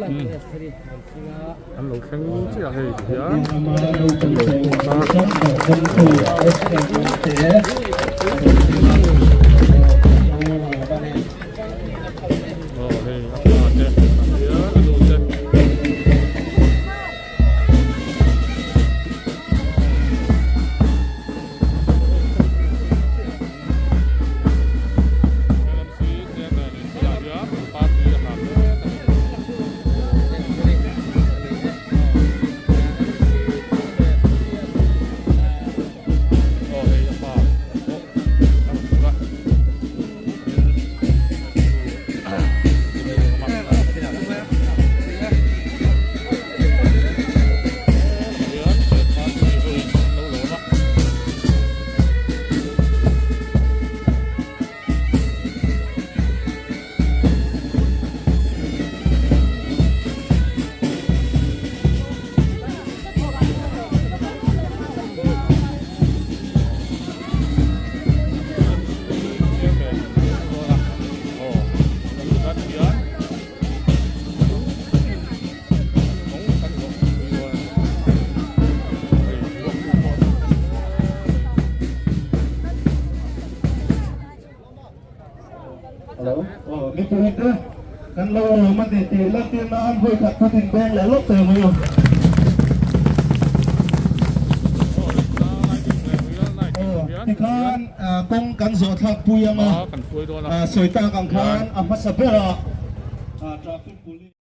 An lo thleng chiah hei tihian an lo hmuak a. Aw hei a pa te hian a nu te. LMC chairman in tunah hian party a hlan mek a ni. Aw hei a pa pawh a rawn chhuk a. Mipui te kan lo awm a ni tih lantir nan vawi khat khat in beng leh lawk teh ang u. Tikhan kawng kan zawh thlak pui ang a, sawi tak ang khan a hmasa berah traffic police.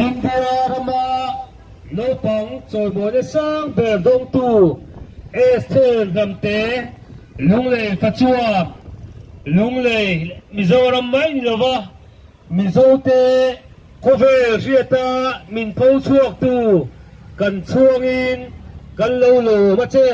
India rama naupang chawimawina sang ber dawngtu Esther Hnamte Lunglei Fachuam Lunglei Mizoram mai ni lova Mizote khawvel hriata min pho chhuaktu kan chhuangin kan lo lawm a che.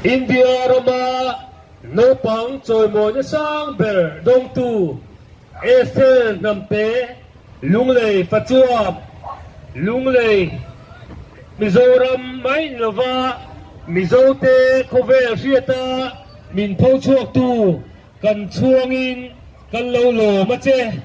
India rama naupang chawimawina sang ber dawngtu Esther Hnamte Lunglei Fachuam Lunglei Mizoram mai ni lova Mizote khawvel hriata min pho chhuaktu kan chhuangin kan lo lawm a che.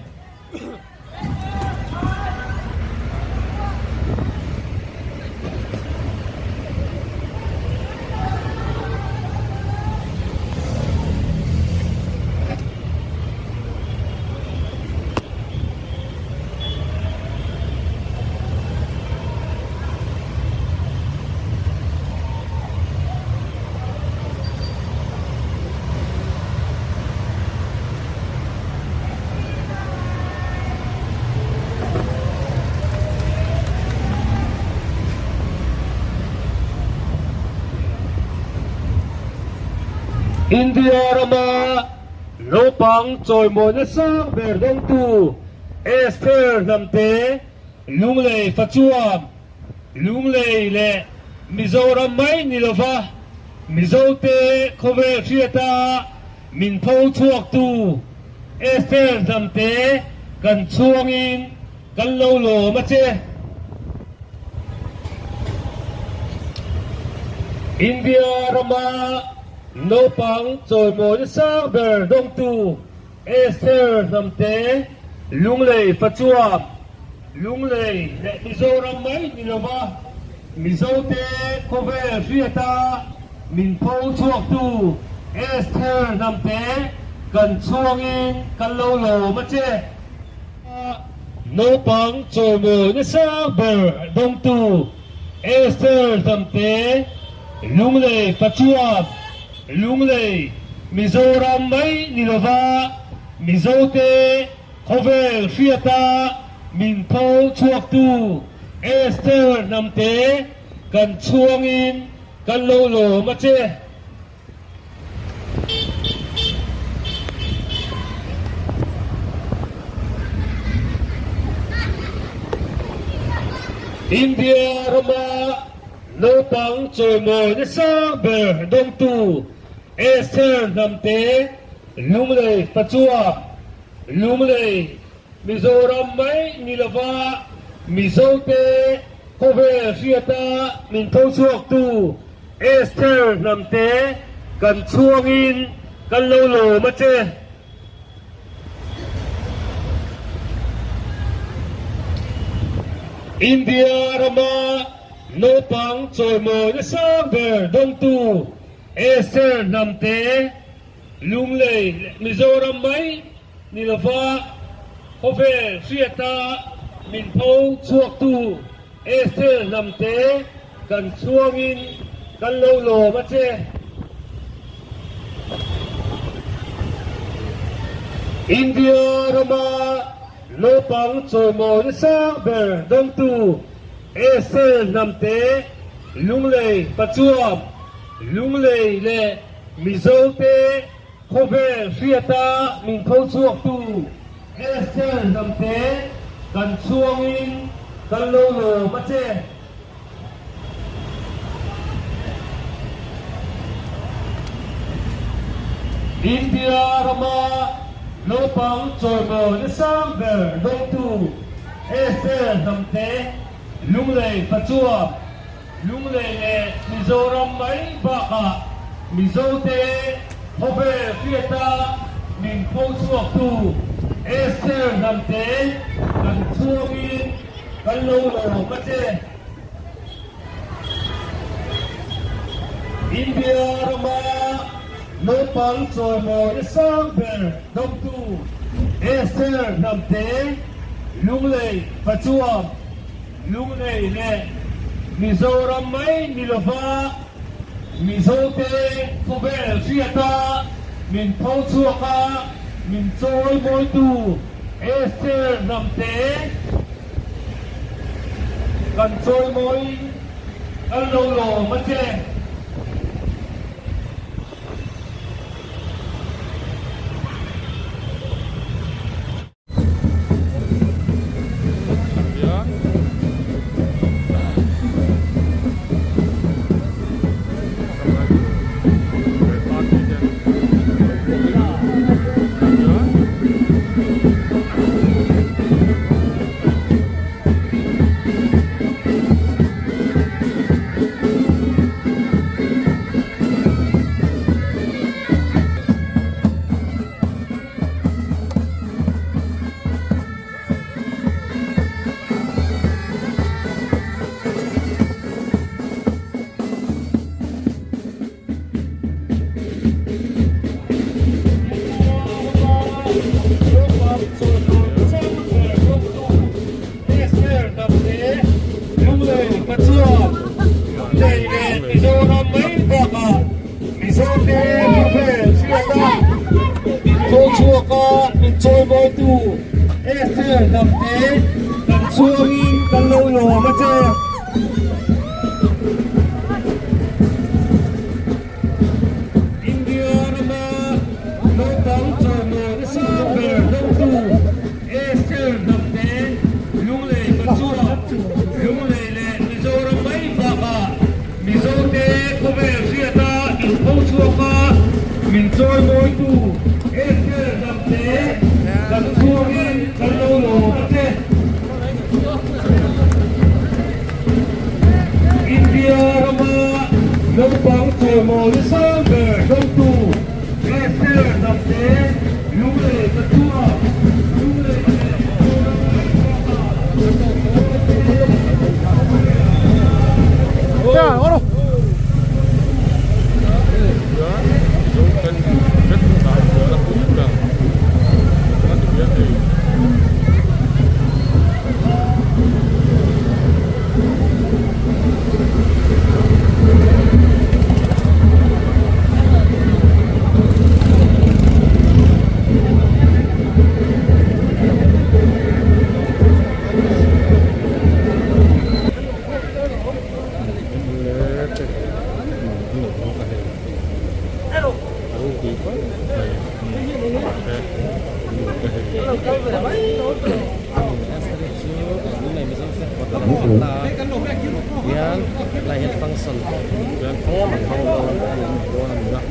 India rama naupang chawimawina sang ber dawngtu Esther Hnamte Lunglei Fachuam Lunglei leh Mizoram mai ni lova Mizote khawvel hriata min pho chhuaktu Esther Hnamte kan chhuangin kan lo lawm a che. India rama naupang chawimawina sang ber dawngtu Esther Hnamte Lunglei Fachuam Lunglei leh Mizoram mai ni lova Mizote khawvel hriata min pho chhuaktu Esther Hnamte kan chhuangin kan lo lawm a che. Naupang chawimawi nasa ber dawngtu Esther Hnamte Lunglei Pachuan Lunglei Mizoram mai ni lova Mizote Khawvel hriata min tho chhuaktu Esther Hnamte kan chhuangin kan lo lawm a che. India rama naupang chawimawi nasa ber dawngtu Esther Hnamte Lunglei Pachuak Lunglei Mizoram mai ni lova Mizote khawvel hriata min tho chhuaktu Esther Hnamte kan chhuangin kan lo lawm a che. India rama naupang chawimawi nasa ber dawngtu Esther Hnamte Lunglei Mizoram mai ni lova khawvel hriata min pho chhuaktu Esther Hnamte kan chhuangin kan lo lawm a che. India rama naupang chawimawi nasa ber dawngtu Esther Hnamte Lunglei Pachuam Lunglei leh Mizote khawvel hriata min tho chhuaktu Esther Hnamte kan chhuangin kan lo lawm a che. India rama naupang chawimawi nasang ber dawngtu Esther Hnamte Lunglei Pachuam Lunglei leh Mizoram mai bakah Mizote khawvel hriata min pho chhuaktu Esther Hnamte kan chhuangin kan lo lawm a che. India rama naupang chawimawi sang ber dawngtu Esther Hnamte Lunglei Pachuam Lunglei leh Mizoram mai ni lova Mizote khawvel hriata min tho chhuak a, min chawi mawitu Esther Hnamte kan chawi mawi kan lo lawm a che. Chhuaka min chawimawitu Esther Hnamte kan chhuangin kan lo lawm a che. India rama naupang chawimawi nasa ber dawngtu Esther Hnamte Lunglei Pachuak Lunglei leh Mizoram mai bakah Mizote khawvel hriata in pho chhuaka min chawimawitu Esther Hnamte kan chhuangin kan lo lawm a che. India rama naupang chawimawi sang ber dawngtu Esther Hnamte Lunglei Pachuak Lunglei leh Mizoram mai bakah Mizote khawvel. ropui khawp mai te te hei. Hian tlem an hmang dawn dawn a ni a.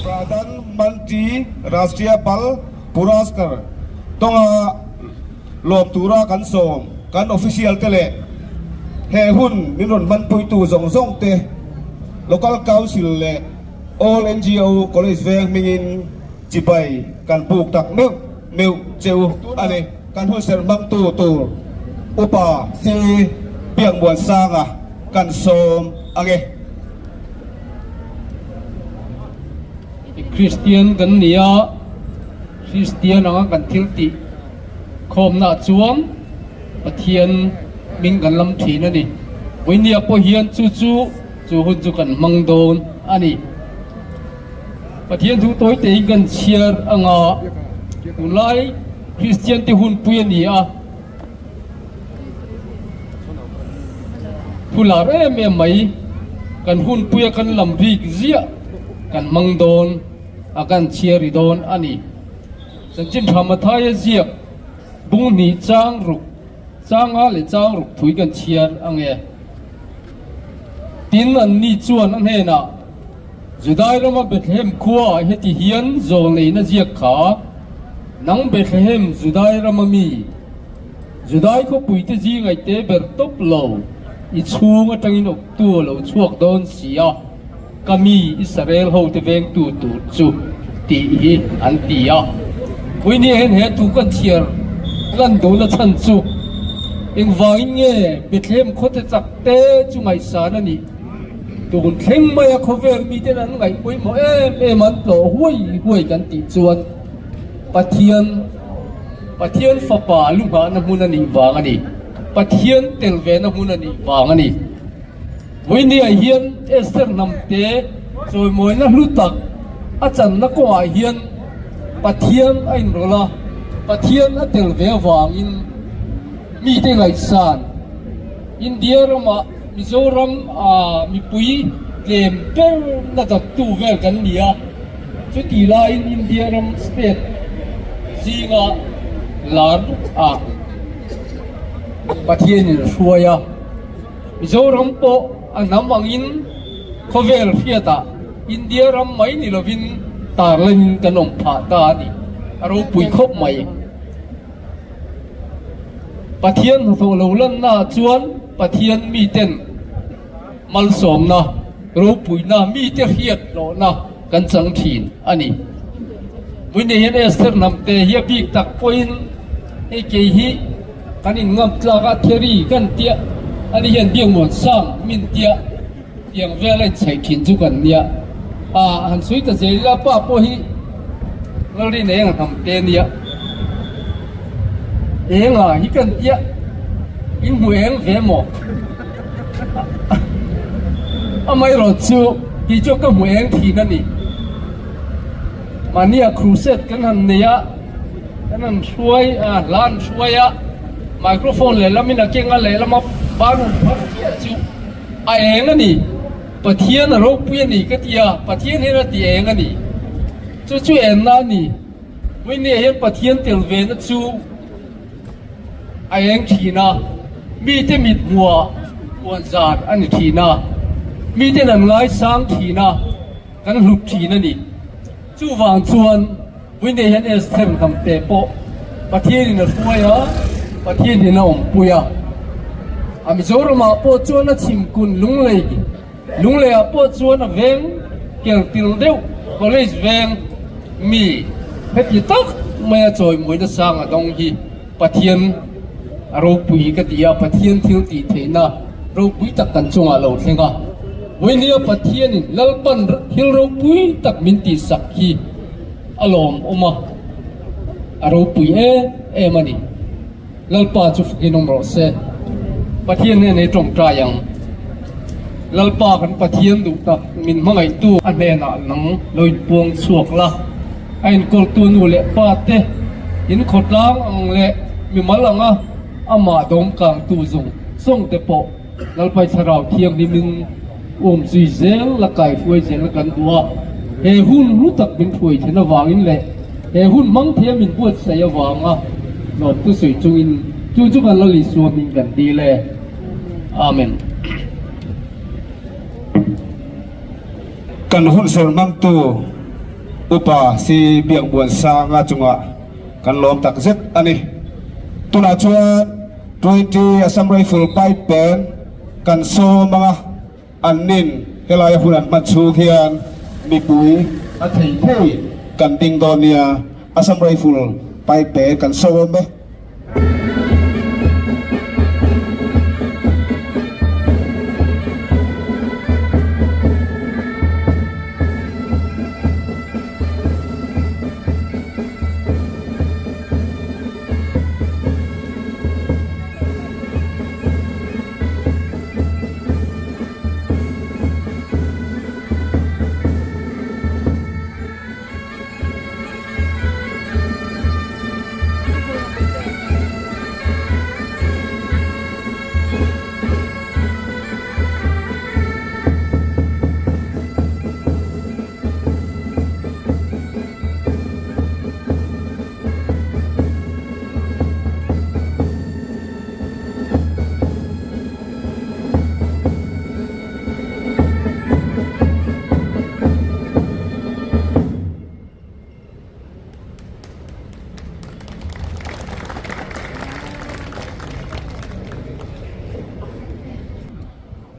Pradhan Mantri Rashtriya Bal Puraskar tawnga lawm tura kan sawm kan official te leh he hun min rawn hmanpuitu zawng zawng te Local Council leh All NGO College veng hmingin chibai kan buk tak meuh meuh che u a ni. Kan hunserh hmangtu tur Upa Si Biakmuansanga kan sawm ang e. Kristian kan ni a, Kristian anga kan thil tih khawmnaah chuan Pathian hming kan lam thin a ni. Vawinia pawh hian chu chu chu hun chu kan hmang dawn a ni. Pathian thu tawi tein kan chhiar anga tunlai Kristian te hunpui a ni a, thu lar em em mai kan hunpuia kan lam rik ziah kan hmang dawn a kan chhiar ri dawn a ni. Chanchin tha Mathaia ziak bung hnih chang ruk changa leh chang ruk thui kan chhiar ang e. Tin anni chuan a hnenah Judai rama Bethlehem khuaah heti hian zawlneihna ziak kha, Nang Bethlehem, Judai rama mi, Judai khawpuite zingaihte ber tawp lo, i chhung atangin awptu a lo chhuak dawn si a, ka mi Israel hote vengtu tur chu, tih hi an ti a. Puinia hian he thu kan chhiar lan duhna chhan chu engvangin nge Bethlehem khawte chak te chu ngaihsan a nih? Tun thleng maia khawvel miten an ngaih pawimawh em em an tlawh huai huai kan tih chuan Pathian Pathian fapa lu nghahna hmun a nih vang a ni. Pathian tel vena hmun a nih vang a ni. Vawinia hian Esther hnamte chawimawina hlu tak a channa kawngah hian Pathian a inrawlh a, Pathian a tel ve avangin mite ngaihsan India ramah Mizoram ah mipui tlem ber na dattu vel kan ni a, chuti laiin India ram state zinga lar ah Pathianin a hruai a, Mizoram pawh a hnam angin khawvel hriatah India ram mai ni lovin tarlanin kan awm phah ta a ni, a ropui khawp mai. Pathian hnathawh lo lanna ah chuan Pathian miten malsawmna, ropuina, mite hriat hlawhna kan chang thin a ni. Vawiin hian Esther hnamte hi a bik tak pawhin hei kei hi kan inngam tlak a, theory kan tia a ni hian biakmuan sang min tia tiang vel a inchhaih thin chu kan nia. Ah han sawi ta zel ila pa pawh hi Lalrin eng a hnamte nia. Enga hi kan tia in hmu eng ve maw? Amaherawhchu kei chu ka hmu eng thin a ni. Mahnia crusade kan han nei a, kan han hruai a, hla an hruai a, microphone lehlamin a keng a, lehlama ban han phar chiah chu a eng a ni. Pathian a ropui a ni ka ti a, Pathian hian a ti eng a ni. Chu chu enna a ni. Vawinia hian Pathian tel vena chu a eng thin a, mite mit hmuah puan zar a ni thin a, miten an ngaisang thin a, kan hlut thin a ni. Chuvang chuan Vawinia hian Esther hnamte pawh Pathianin a hruai a, Pathianin a awmpui a. A Mizoramah pawh chuan a chhimkun Lunglei Lungleiah pawh chuan a veng keltil deuh college veng mi heti tak maia chawimawina sang a dawng hi Pathian a ropui ka ti a, Pathian thil tih theihna ropui tak kan chungah lo thleng a. Vawinia Pathianin Lalpan thil ropui tak min tihsak hi a lawmawm a, a ropui em em a ni. Lalpa chu fakin awm rawh se. Pathian hnenah i tawngtai ang. Lalpa kan Pathian duh tak min hmangaihtu a hnenah nang lo inpuang chhuak la. A inkawltu nu leh pa te in khawtlang ang leh mimal anga amah dawmkangtu zawng zawng te pawh Lalpai Thlarau Thianghlimin um zui zel la kaihruai zel kan duh a, he hun hlu tak min hruai then avangin leh he hun hmang thei a min buatsaih avanga lawmtu sawi chungin chu chu kan Lal Isua hming kan dil e. Amen. Kan hun ser hmangtu Upa Si Biakbuansanga chungah kan lawm takzet a ni. Tunah chuan 20 Assam Rifle Pipe Band kan sawm anga an nin helaia hun an hman chhung hian mipui a thei thei kan ding dawn nia Assam Rifle Pipe Band kan sawm e.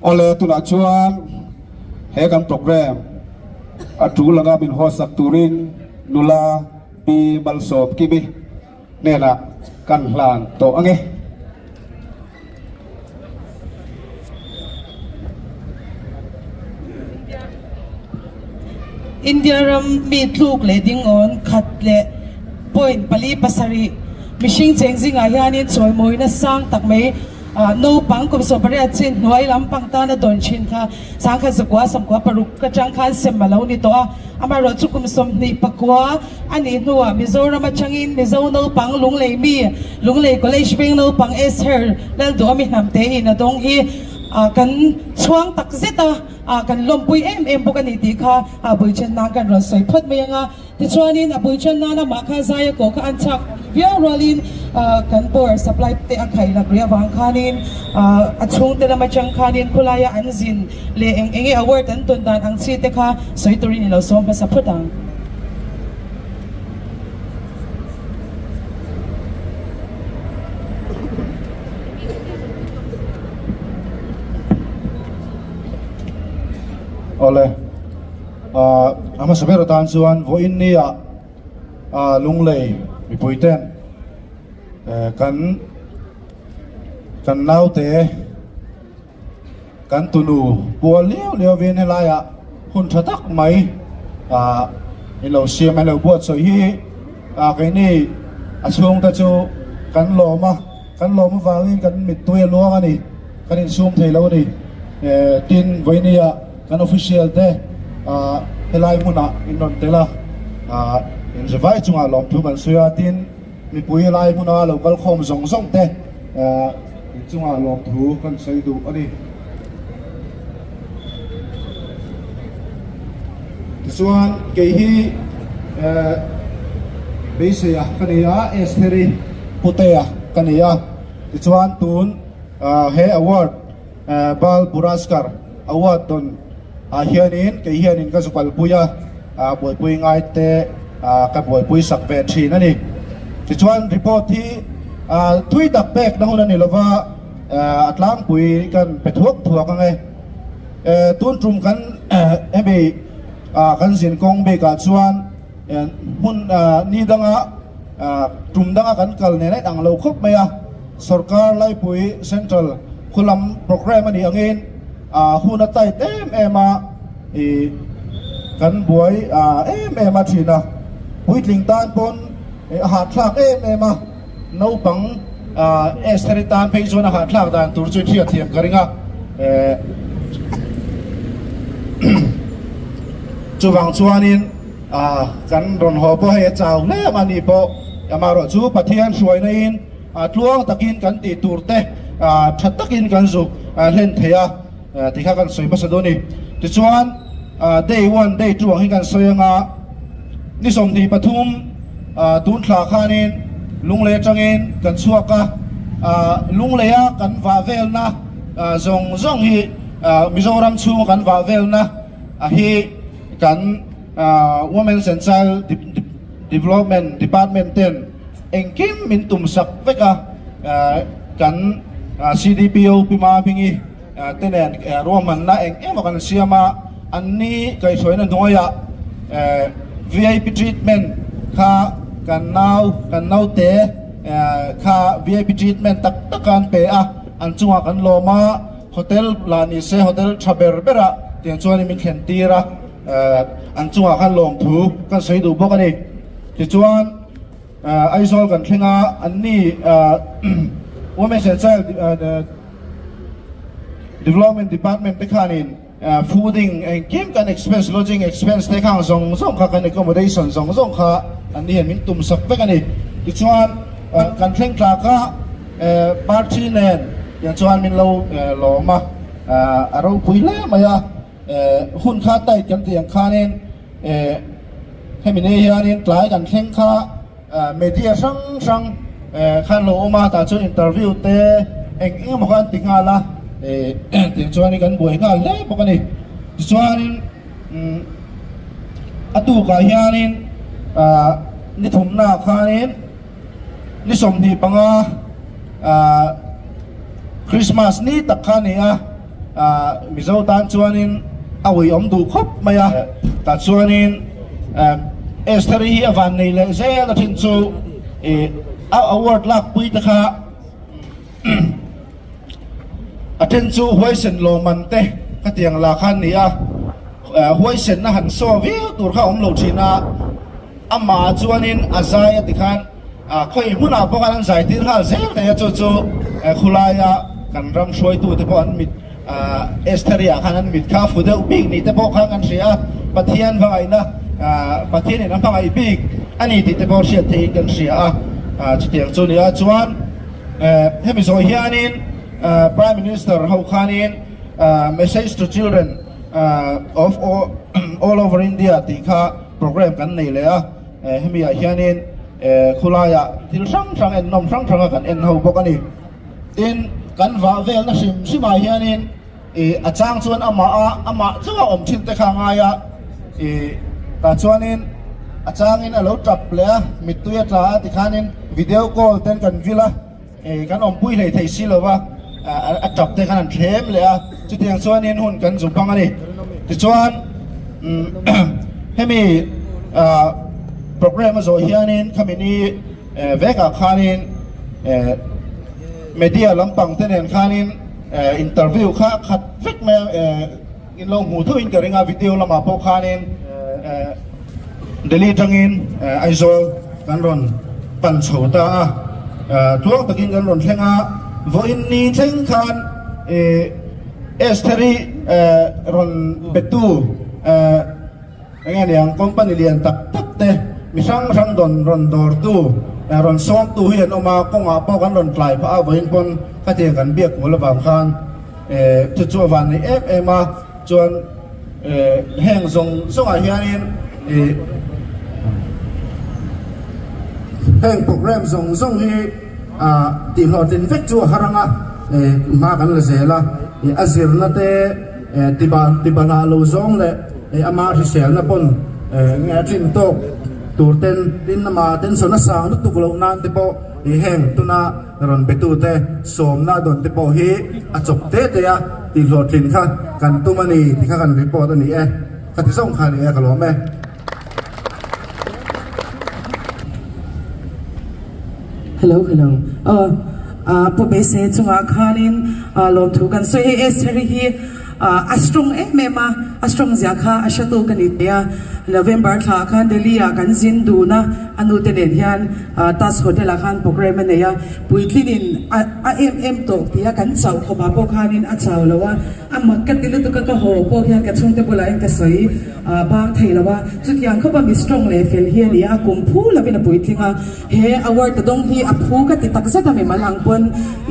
Awle tunah chuan he kan program a tul anga min hawsak turin nula Pi Malsawmkimi hnenah kan hlan tawh ange. India ram mi tluk leh dingawn khat leh point 4 7 mihring cheng zingah hianin chawimawina sang tak mai Naupang kum 18 chin hnuai lampang tana dawn thin kha sangkhat zakua 96 atang khan sem a lo ni tawh a, amaherawh chu kum 29 a nih hnuah Mizoram atangin Mizo naupang Lunglei mi Lunglei College veng naupang Esther Lalduhami hnamte in a dawng hi kan chhuang tak zet a, kan lawmpui em em bawk a ni tih kha buichan nan kan rawn sawi phawt mai ang a. Tichuanin a bul ṭan nana mah kha zaia kawh kha an chak viau rualin kan power supply te a khaih lak rih avang khanin a chhungte lam aṭang khanin khawlaia an zin leh eng enge award an tawn dan ang chi te kha sawi turin i lo sawm hmasa phawt ang. Awle. A hmasa ber atan chuan vawiin nia Lunglei mipui ten kan kan naute kan tunu pual liau liau vin helaiah hun tha tak mai in lo siam a lo buatsawi hi keini a chhungte chu kan lawm a kan lawm avangin kan mittui a luang a ni kan insum thei lo a ni tin vawiin nia. Kan official te helai hmunah in rawn tel a, in ri vai chungah lawmthu kan sawi a, tin mipui helai hmuna lo kal khawm zawng zawng te in chungah lawmthu kan sawi duh a ni. Tichuan kei hi beiseia ka ni a, Estheri Putea ka ni a, tichuan tun he award Bal Puraskar Award dawn ah hianin kei hianin ka zu kalpui a, buaipui ngai te ka buaipui sak ve thin a ni. Tichuan report hi thui tak pek na hun a ni lova, a tlangpui kan pe thuak thuak ang e. Tun tum kan hemi kan zin kawng bikah chuan hmun ni danga tum danga kan kal nen a inang lo khawp mai a. Sorkar laipui Central khulam programme a nih angin hun a tight em em a, ih kan buai em em a thin a, puitling tan pawn a hahthlak em em a, naupang Estheri tan phei chuan a hahthlak dan tur chu hriatthiam ka ring a, chuvang chuanin kan rawn haw pawh hei a chau hle a ni pawh, amaherawhchu Pathian hruaina in. Tluang takin kan tih tur te tha takin kan zuk hlen thei a tih kha kan sawi hmasa dawn a ni. Tichuan day one, day two ang hi kan sawi anga ni 23 tun thla khanin Lunglei atangin kan chhuak a, Lungleia kan vah velna zawng zawng hi Mizoram chhunga kan vah velna hi kan Women's and Child Development Department ten Engkim min tum sak vek a, kan CDPO Pi Mahmingi te nen ruahmanna eng emaw kan siam a, an ni kaihhruaina hnuaiah vip treatment kha kan nau, kan naute kha vip treatment tak tak an pe a, an chungah kan lawm a, hotel lah ni se hotel tha ber berah tiang chuan min thlen tir a, an chungah khan lawmthu kan sawi duh bawk a ni. Tichuan. Aizawl kan thleng a, an ni Women's and Child Development Department te khanin fooding engkim kan expense, lodging expense te khang zawng zawng kha kan accommodation zawng zawng kha an ni hian min tum sak vek a ni. Tichuan kan thleng tlak a, party nen tiang chuan min lo lawm a, a ropui hle mai a, hun kha tight kan tih ang khanin Hemi ni hianin tlai kan thleng kha media hrang hrang khan lo awm a, tah chuan interview te eng eng emaw kha an ti nghal a, tih chuanin kan buai nghal hle bawk a ni. Tichuanin a tukah hianin ni thumnaah khanin ni 25 Christmas ni tak kha a ni a. Mizo tan chuanin a uiawm duh khawp mai a, tah chuanin Estheri hi a van nei leh zel a thin chu a award lak pui te kha a then chu huaisen lawmman te khatiang la kha an ni a, huaisenna han saw viau tur kha a awm lo thin a, amah chuanin a zai a ti khan. Khawi hmunah pawh khan an zai tir nghal zel thei a, chu chu khulaia kan ram hruaitute pawh an mit Estheri-ah khan an mit kha fu deuh bik nih te pawh khan kan hria a, Pathian hmangaihna Pathianin a hmangaih bik a ni tih te pawh hriat theihin kan hria a, chutiang chu nia chuan hemi zawh hianin Prime Minister ho khanin Message to Children of All Over India tih kha programme kan nei leh a. Hemi ah hianin khulaiah thil hrang hrang en nawm hrang hranga kan en ho bawk a ni. Tin, kan vah velna hrim hrim ah hianin ih a chang chuan amah a amah chauh a awm thin te kha a ngai a, ih tah chuanin a changin a lo tap leh a, mittui a tla a tikhanin video call ten kan vil a. Kan awmpui hlei thei si lova, a tap te khan an thlem leh a, chutiang chuanin hun kan zu hmang a ni. Tichuan hemi programme a zawh hianin khami ni vekah khanin media lampang te nen khanin interview kha khat vek mai a, In lo hmuh thuin ka ring a, video lamah pawh khanin Delhi atangin Aizawl kan rawn pan chho ta a, tluang takin kan rawn thleng a, vawiin ni thleng khan Estheri. rawn betu eng nge niang company lian tak tak te mi hrang hrang dawn rawn dawrtu rawn sawmtu hi an awm a, kawngah pawh kan rawn tlai phah a, vawiin pawn khatiang kan biak pawl avang khan chu chu a van nei em em a, chuan heng zawng zawngah hianin ih heng program zawng zawng hi ah tihhlawhtlin vek chu a har ang a, hma kan la zel a, a zirna te. Tiba lah lo zawng leh ama hriselna pawn nge a tlin tawk tur ten tin ama tension a sang lutuk loh nan te pawh heng tuna rawn betu te sawmna dawn te pawh hi a chawp te te a tihhlawhtlin kha kan tum a ni tih kha kan report a ni e. Ka ti zawng kha a ni e ka lawm e. Hello hello aw ah pu beisei chungah khanin ah lawmthu kan sawi hei Esther-i hi ah a strong em em a a strong zia kha a hre tu ka ni thei a November thla ah khan Delhi ah kan zin dun a a nu te nen hian ah Taj Hotel ah khan programme a nei a puitlinin a a em em tawh tih a kan chauh khawpah pawh khanin a chau lo a a mak ka ti lutuk a ka haw pawh hian ka chhungte bulah hian ka sawi. A bang thei lo a, chutiang khawpa mi strong leh fel hi a ni a, kum phu lovin a puitling a, he award a dawng hi a phu ka ti tak zet a mi mal ang pawn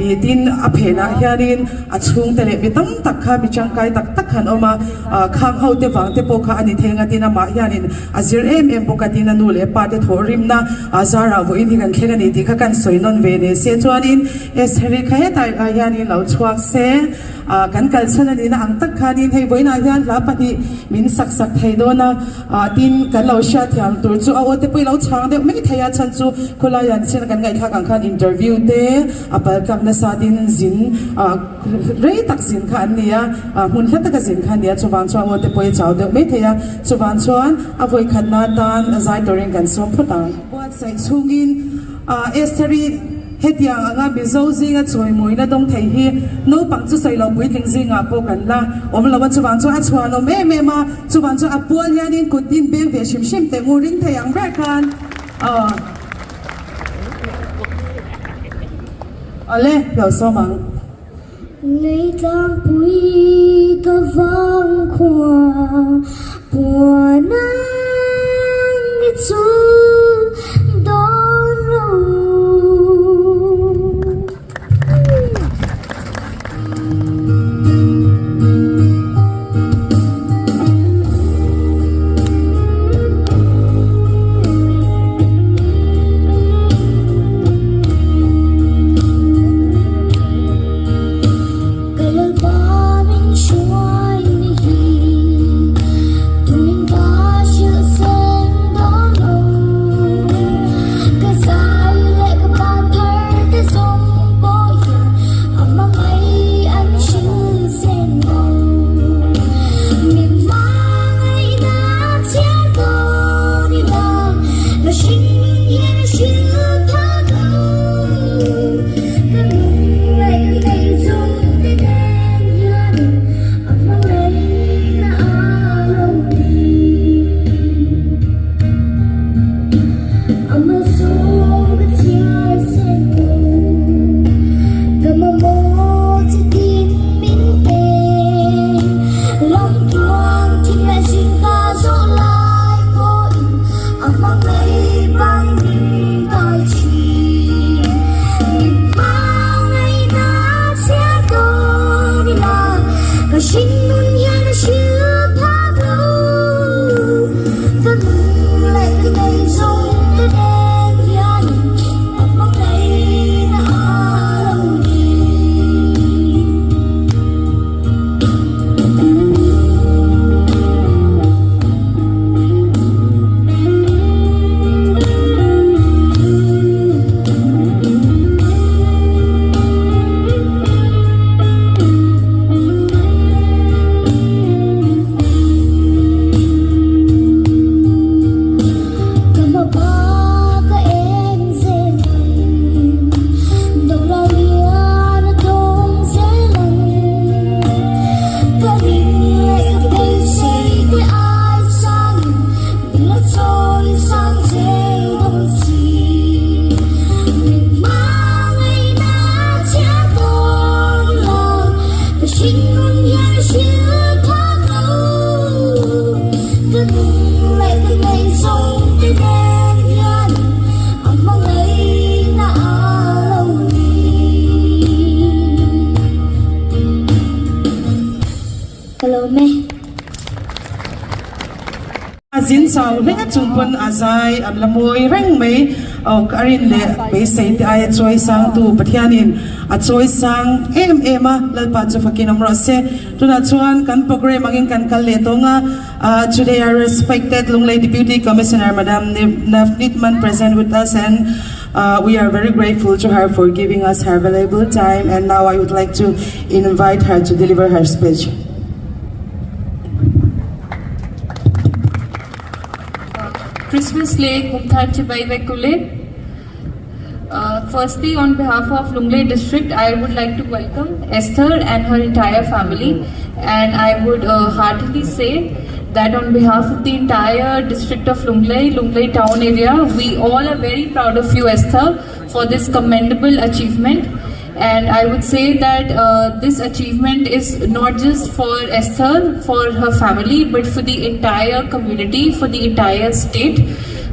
ih tin a phenah hianin a chhungte leh mi tam tak kha mi tangkai tak tak kha an awm a, ah khang ho te vang te pawh kha a ni thei anga tin amah hianin a zir em em bawk a tin a nu leh pa te thawh rimna a zarah vawiin hi kan thleng a ni tih kha kan sawi nawn ve ni se chuanin Estheri kha hetah hianin lo chhuak se. Ah kan kal chhan a nihna ang tak khanin hei vawiinah hian hla pahnih min sak sak thei dawn a, ah tin kan lo hriatthiam tur chu a aw te pawh i lo chhang deuh mai thei a, chhan chu khawlai an chhin a kan ngaihthlak ang khan interview te a pal tlak nasa tin zin ah rei tak zin kha an ni a, ah hmun hla taka zin kha a ni a, chuvang chuan aw te pawh i chau deuh mai thei a, chuvang chuan a vawikhatna atan zai turin kan sawm phawt ang. Buatsaih chhungin ah Esther-i. Hetiang anga Mizo zinga chawimawina dawng thei hi naupang chu sawi lo puitling zingah pawh kan la awm lo a, chuvang chuan a chhuan awm em em a, chuvang chuan a pual hianin kut in beng ve hrim hrim teh ngur ring thei ang ber khan aw awle lo sawm ang. Leitlangpui ka vang khua puan ang i chu dawn lo. Ka lalpa min hruai ni hi tuin ka hrilh seng dawn lo. Ka zai leh ka pa thar te zawng pawh hian a hmangaih an hrilh seng lo. Min hmangaihna chhiar dawn ila ka hring hian a hrilh phak lo. Ka nung leh ka nei zawng te nen hianin a hmangaihna a lo ni. A malsawm ka chhiar sen lo, ka mamawh chitin min pe. Lamtluang thim leh zing ka zawh lai pawhin a hmangaih bang min kai thin. Min hmangaihna chhiar dawn ila, ka hringnun hian a hrilh phak lo. Ka nung leh ka nei zawng te nen hianin a hmangaihna a lo ni. Ka hmapa ka eng zel ang, Dora lian a tawng zel ang. Ka ring leh ka beisei te ai sangin min la chawi sang zel dawn si. Min hmangaihna chhiar dawn lo, ka hringnun hian a hrilh. lawm e. A zin chau hle chung pawn a zai an la mawi reng mai. Aw ka rin leh beisei te aia chawi sangtu Pathianin a chawi sang em em a, Lalpa chu fakin awm rawh se. Tunah chuan kan programme angin kan kal leh tawng a, Today our respected Lunglei Deputy Commissioner Madam Navneet Mann present with us and we are very grateful to her for giving us her valuable time and now I would like to invite her to deliver her speech. Christmas leh Kumthar Chibai vek ule. Firstly, on behalf of Lunglei District, I would like to welcome Esther and her entire family and I would heartily say that on behalf of the entire district of Lunglei, Lunglei town area, we all are very proud of you Esther for this commendable achievement. And I would say that uh, this achievement is not just for Esther, for her family, but for the entire community, for the entire state.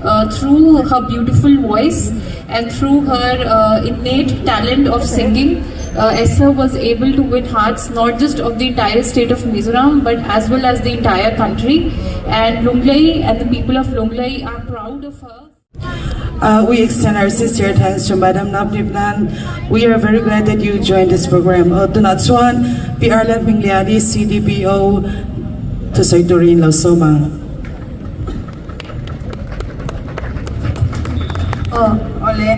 Uh, through her beautiful voice and through her uh, innate talent of singing, uh, Esther was able to win hearts not just of the entire state of Mizoram, but as well as the entire country. And Lunglei and the people of Lunglei are proud of her. Uh, we extend our sincere thanks to Madam Navnivnan. We are very glad that you joined this program. Uh, tunah chuan Pi Arlen Hmingliani CDPO thusawi turin lo sawm ang. Aw awle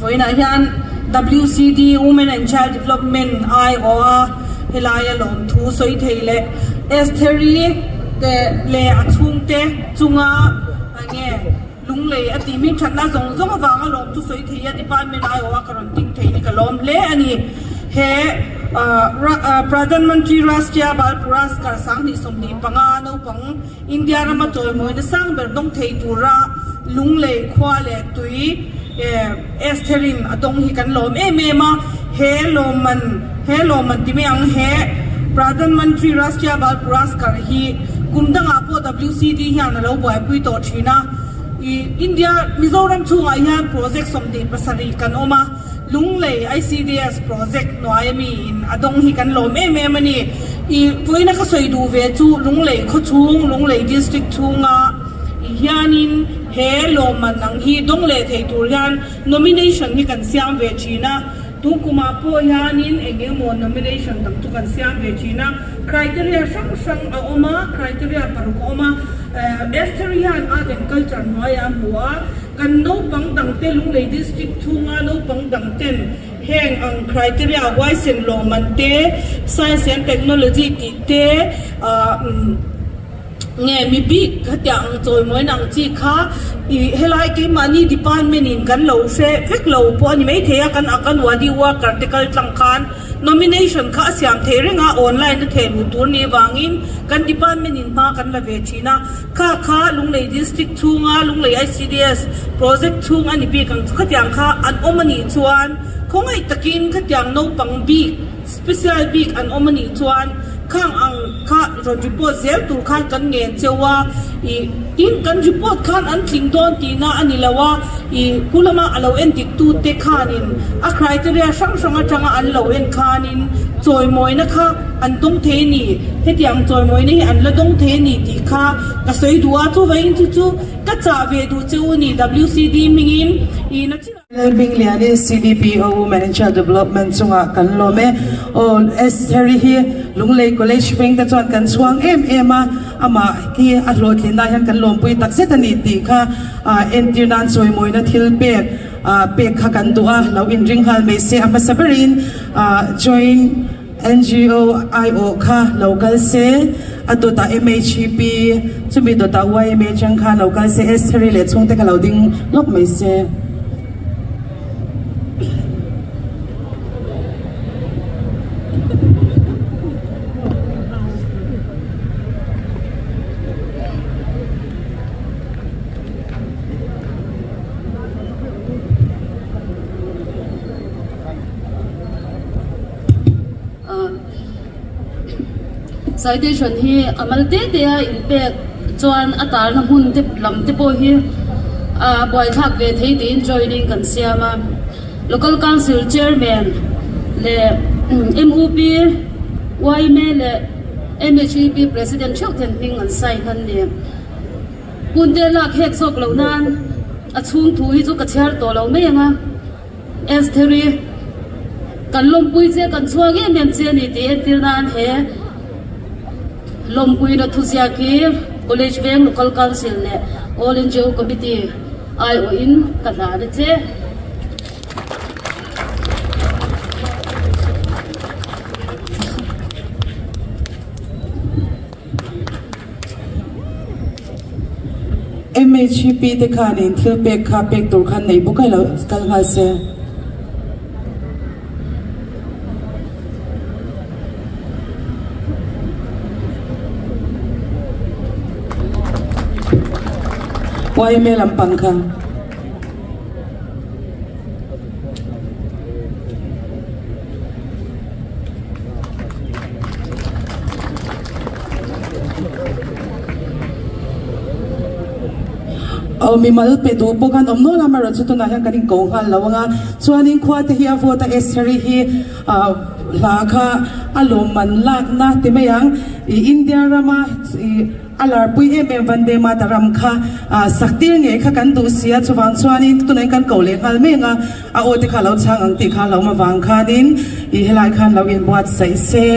vawiinah hian WCD Women and Child Development aiawh a helaia lawmthu sawi thei leh Estheri te leh a chhungte chunga Enge Lunglei a tih hming thatna zawng zawng avanga lawm chu sawi thei a department aiawh a ka rawn ding thei hi ka lawm hle a ni. He Pradhan Mantri Rashtriya Bal Puraskar 2025 naupang India rama chawimawina sang ber dawng thei tura Lunglei khua leh tui Estherin a dawng hi kan lawm em em a. He lawmman he lawmman ti mai ang he Pradhan Mantri Rashtriya Bal Puraskar hi kum dangah pawh WCD hian a lo buaipui tawh thin a. Ih India Mizoram chhungah hian project 27 kan awm a, Lunglei ICDS project hnuai ami in a dawng hi kan lawm em em a ni. Ih vawiina ka sawi duh ve chu Lunglei khawchhung Lunglei district chhunga hianin he lawmman ang hi dawng leh thei tur hian Nomination hi kan siam ve thin a, tun kumah pawh hianin eng emaw nomination dang chu kan siam ve thin a, criteria hrang hrang a awm a, criteria paruk a awm a, Esther hian art and culture hnuaiah a hmu a, kan naupang dangte Lunglei district chhunga naupang dangten heng ang criteria huaisen lawmman te, science and technology tih te, ah. Nge mi bik hetiang ang chawimawiin ang chi kha i helai keimahni department in kan lo hre vek lo pawh a ni maithei a, kan Anganwadi worker te kal tlang khan nomination kha a siam thei reng a, online a theh luh tur ni vangin kan department in hma kan la ve thin a, kha kha Lunglei district chhunga Lunglei ICDS project chhung a ni bik ang chu khatiang kha an awm a nih chuan khawngaih takin khatiang naupang bik Special bik an awm a nih chuan khang ang kha rawn report zel tur khan kan ngen cheu a, ih tin kan report khan an tling dawn tihna a ni lo a, ih pu lama a lo en dik tute khanin a criteria hrang hrang atanga an lo en khanin chawimawina kha an dawng thei a ni, hetiang chawimawina hi an la dawng thei a ni tih kha ka sawi duh a, chuvangin chu chu ka chah ve duh cheu a ni WCD hmingin ih na chin. Lalhmingliani CDPO Manager Development chungah kan lawm e. Aw Estheri hi Lunglei College veng te chuan kan chhuang em em a, amah hi a hlawhtlinna hian kan lawmpui takzet a ni tih kha entir nan chawimawina thil pek pek kha kan duh a, lo inring nghal mai se a hmasa berin joint NGO aiawh kha lo kal se, a dawtah MHEP, chumi dawtah YMA chang kha lo kal se, Estheri leh chhungte kha lo ding lawk mai se. Citation hi a mal te te a inpek chuan a tarna hmun te lam te pawh hi a buaithlak ve thei tiin joining kan siam a local council chairman leh M_U_P Y_M_A leh. MHEP President theuh then hming an sign an ni. Hunte lak hek zawk loh nan a chhung thu hi chu ka chhiar tawh lo mai ang a. Estheri, Kan lawmpui che kan chhuak em em che a ni tih entir nan he lawmpuina thuziak hi College Veng Local Council leh All NGO Committee aiawhin ka hlan a che. MHP te khanin thil pek kha pek tur khan nei bawk a lo kal nghal se. Yma lampang kha. Aw mimal pe duh bawk an awm nual a amaherawhchu chu tunah hian kan inko nghal lo ang a chuanin khua te hi a vote a Estheri hi ah hla kha a lawmman lakna ti mai ang ih India rama ih A larpui em em Vande Mataram kha sak tir ngei kha kan duh si a, chuvang chuanin tunah hian kan ko leh nghal mek a, a aw te kha a lo chhang ang tih kha a hlauhma vang khanin ih helai khan lo inbuatsaih se.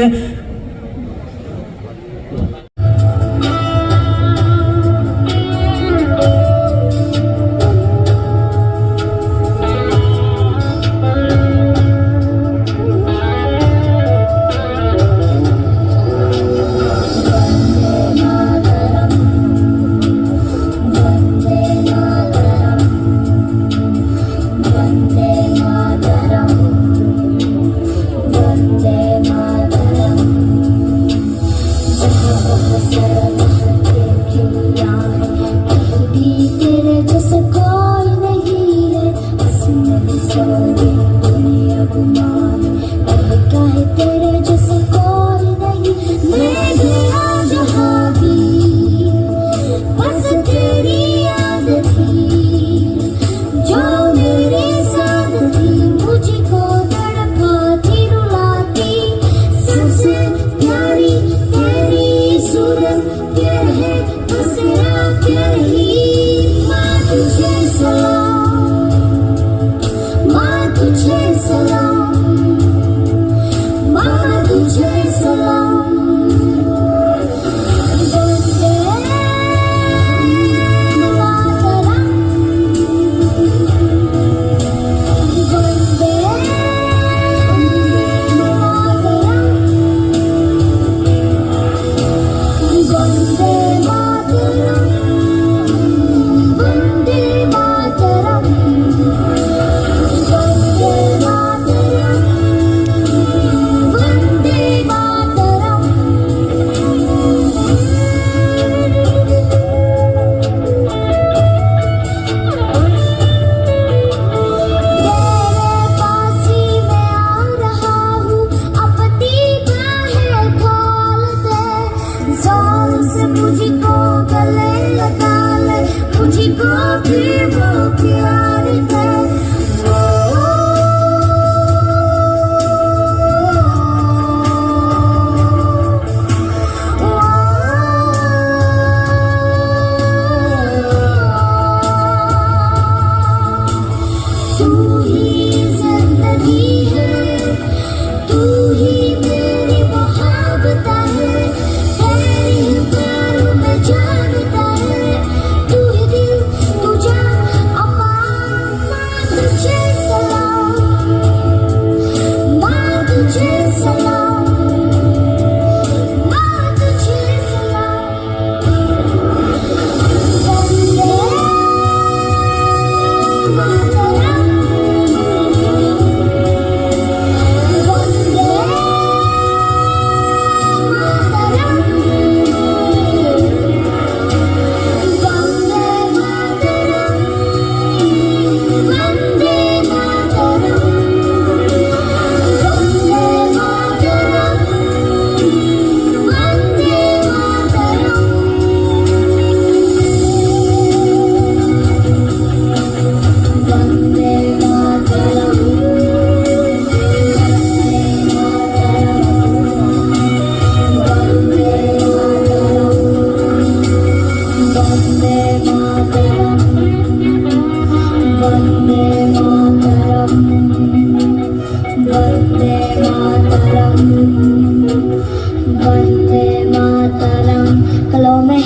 Vande Mataram ka lawm e.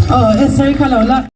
Aw, Esther-i kha lo la.